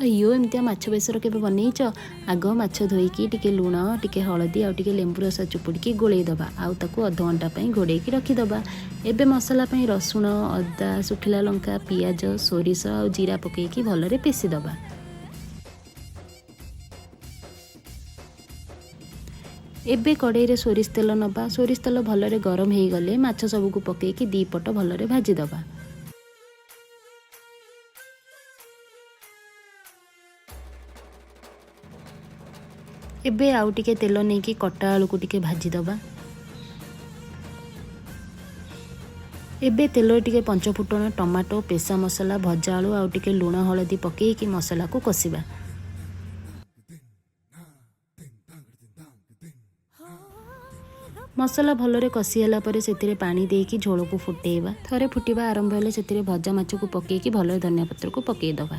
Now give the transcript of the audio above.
ଅയ്ୟୋ, ଏମିତିଆ ମାଛ ବେସର କେବେ ବନେଇଛ? ଆଗ ମାଛ ଧୋଇକି ଟିକେ ଲୁଣ, ଟିକେ ହଳଦୀ ଆଉ ଟିକେ ଲେମ୍ବୁ ରସ ଚୁପୁଡ଼ିକି ଗୋଳେଇ ଦେବା ଆଉ ତାକୁ ଅଧଘଣ୍ଟା ପାଇଁ ଘୋଡ଼େଇକି ରଖିଦେବା। ଏବେ ମସଲା ପାଇଁ ରସୁଣ, ଅଦା, ଶୁଖିଲା ଲଙ୍କା, ପିଆଜ, ସୋରିଷ ଆଉ ଜିରା ପକେଇକି ଭଲରେ ପେଶିଦେବା। ଏବେ କଡ଼େଇରେ ସୋରିଷ ତେଲ ନେବା। ସୋରିଷ ତେଲ ଭଲରେ ଗରମ ହେଇଗଲେ ମାଛ ସବୁକୁ ପକେଇକି ଦୁଇ ପଟ ଭଲରେ ଭାଜିଦେବା। ଏବେ ଆଉ ଟିକେ ତେଲ ନେଇକି କଟା ଆଳୁକୁ ଟିକେ ଭାଜିଦେବା। ଏବେ ତେଲରେ ଟିକେ ପଞ୍ଚଫୁଟଣ, ଟମାଟୋ, ପେଶା ମସଲା, ଭଜା ଆଳୁ ଆଉ ଟିକେ ଲୁଣ ହଳଦୀ ପକେଇକି ମସଲାକୁ କଷିବା। ମସଲା ଭଲରେ କଷି ହେଲା ପରେ ସେଥିରେ ପାଣି ଦେଇକି ଝୋଳକୁ ଫୁଟେଇବା। ଥରେ ଫୁଟିବା ଆରମ୍ଭ ହେଲେ ସେଥିରେ ଭଜା ମାଛକୁ ପକେଇକି ଭଲରେ ଧନିଆ ପତ୍ରକୁ ପକେଇଦେବା।